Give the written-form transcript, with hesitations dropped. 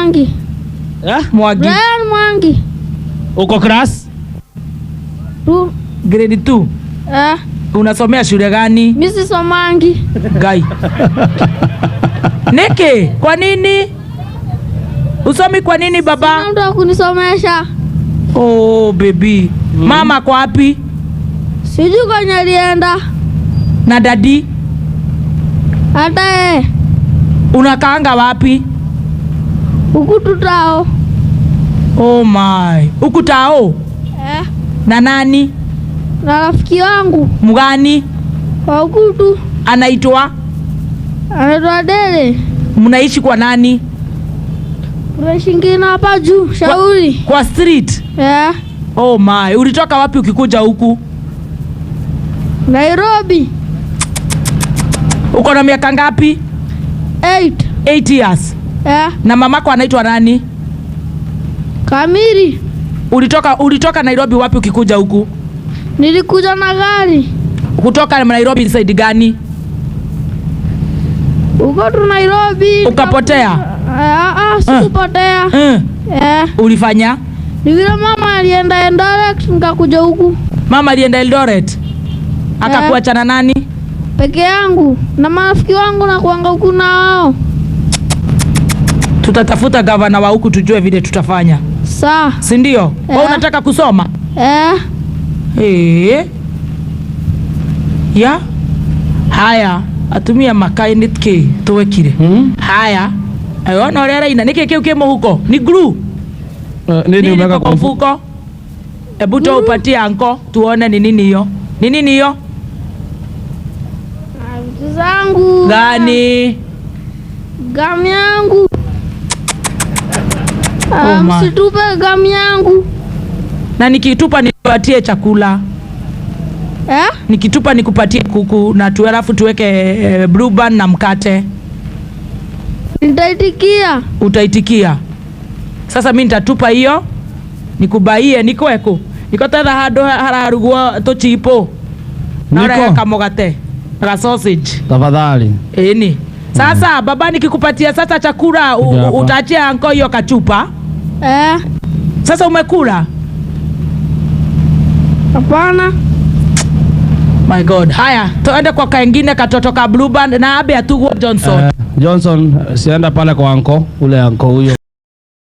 Mwangi. Eh? Mwangi. Brian Mwangi. Uko class? Tu. Grade 2. Eh. Unasomea shule gani? Mimi sisomangi. Ngai. Niki, kwa nini? Usomi kwa nini baba? Sina mtu wa kunisomesha. Oh baby. Mama kwa wapi? Sijui kwenye alienda. Na daddy? Hata yeye. Unakaanga wapi? Huku tu tao. Oh my. Huku tao? Eh. Na nani? Na rafiki wangu. Mgani? Wa huku tu. Anaitwa? Anaitwa Dele. Mnaishi kwa nani? Tunaishi ingine hapa juu, Shauri. Kwa street? Eh. Oh my. Ulitoka wapi ukikuja huku? Nairobi. Uko na miaka ngapi? 8. 8 years. Eh. Na mamako anaitwa nani? Kamiri. Ulitoka Nairobi wapi ukikuja huku? Nilikuja na gari. Kutoka Nairobi side gani? Uko tu Nairobi. Ukapotea? Sikupotea. Eh. Ulifanya? Ni vile mama alienda Eldoret nikakuja huku. Mama alienda Eldoret? Akakuacha na nani? Peke yangu na marafiki wangu na kuanga huku na wao. Tutatafuta gavana wa huku tujue vile tutafanya. Sawa. Si ndio? Wewe unataka kusoma? Eh. Eh. Ya. Haya, atumia makai nĩ kĩ twekire? Haya. Ona ũrĩa araina nĩkĩ kĩu kĩ mũhuko? Ni glue. Nini Nini umeweka iko kwa kwa mfuko? mfuko? Hebu toa upatie anko tuone ni nini hiyo. Ni nini hiyo? Na vitu zangu. Gani? Gamu yangu. Oh my. Msitupe gamu yangu. Na nikitupa nipatie chakula. Eh? Nikitupa nikupatie kuku na tu alafu tuweke Blue Band na mkate. Nitaitikia. Utaitikia. Sasa mi nitatupa hiyo nikubaie nikweku nikotetha handu hararugwo tuchipo na Niko. urehe kamugate na sausage. Tafadhali. Ĩni sasa baba, nikikupatia sasa chakula Kuja hapa. utaachia anko hiyo kachupa. Eh. Sasa umekula? Hapana. My God. Haya, tuende kwa kaengine katoto ka Blue Band na abe atugwo Johnson. Johnson, sienda pale kwa anko, ule anko huyo.